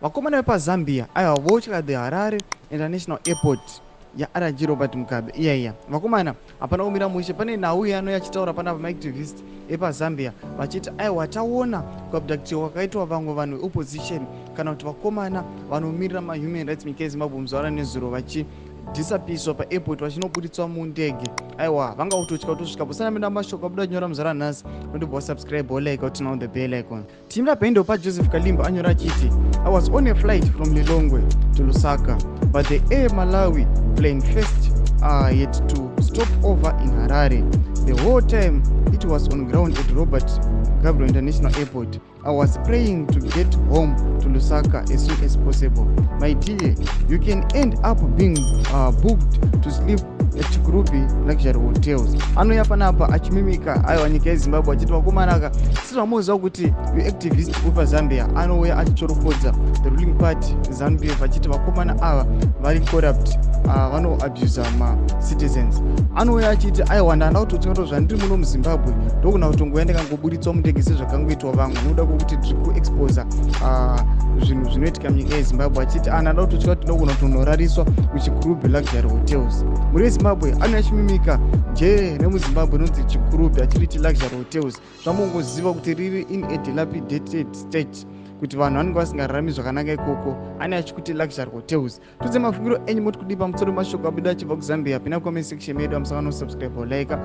Vakomana vepaZambia, aiwa, votya the Harare International Airport yaRG Robert Mugabe. Iya iya, vakomana, hapana kumira mushe. Pane nhau yano yachitaura panapa maactivist epaZambia vachiti, aiwa, taona kuabductiwa kwakaitwa vamwe vanhu veopposition, kana kuti vakomana vanomirira mahuman rights munyika yeZimbabwe muzuva ranezuro, vachidhisapiswa paairport, vachinobuditswa mundege. Aiwa, vanga kutotya kutosvika posanamina. Mashoko abuda nyora muzuva ranhasi. Unondibva wasubscribe, wolike, turn on the bell icon. Timira pendo paJoseph Kalimba anyora achiti, "I was on a flight from Lilongwe to Lusaka, but the Air Malawi plane first had to stop over in Harare. The whole time it was on ground at Robert Gabriel International Airport, I was praying to get home to Lusaka as soon as possible. My dear, you can end up being booked to sleep at Chikurubi Luxury Hotels." Anouya panapa achimimika, aiwa, nyika yeZimbabwe, achiti vakomanaka, sezvamuziva kuti uactivist wepaZambia anouya achichoropodza the ruling party ZANU PF, achiti vakomana ava vari corrupt, vanoabusa macitizens. Anouya achiti, aiwa, ndanda kutotya kuti zvandiri muno muZimbabwe ndogona kutongoya ndikangoburitswa mundege sezvakangoitwa vamwe, nokuda kwokuti tiri kuexposa zvinhu zvinoitika munyika yeZimbabwe. Achiti ndanda kutotya kuti ndogona kutonorariswa kuChikurubi Luxury Hotels. Muri weZimbabwe anouya achimimika je nemuZimbabwe inonzi Chikurubi, achiriti luxury hotels, zvamongoziva kuti riri in a dilapidated state, kuti vanhu vanenge vasingararami zvakanaka ikoko. Ane achikuti luxury hotels. Tudze mafungiro enyu, moti kudii pamusoro mashoko abuda achibva kuZambia? Pina comment section medu. Amusangano, subscribe, like.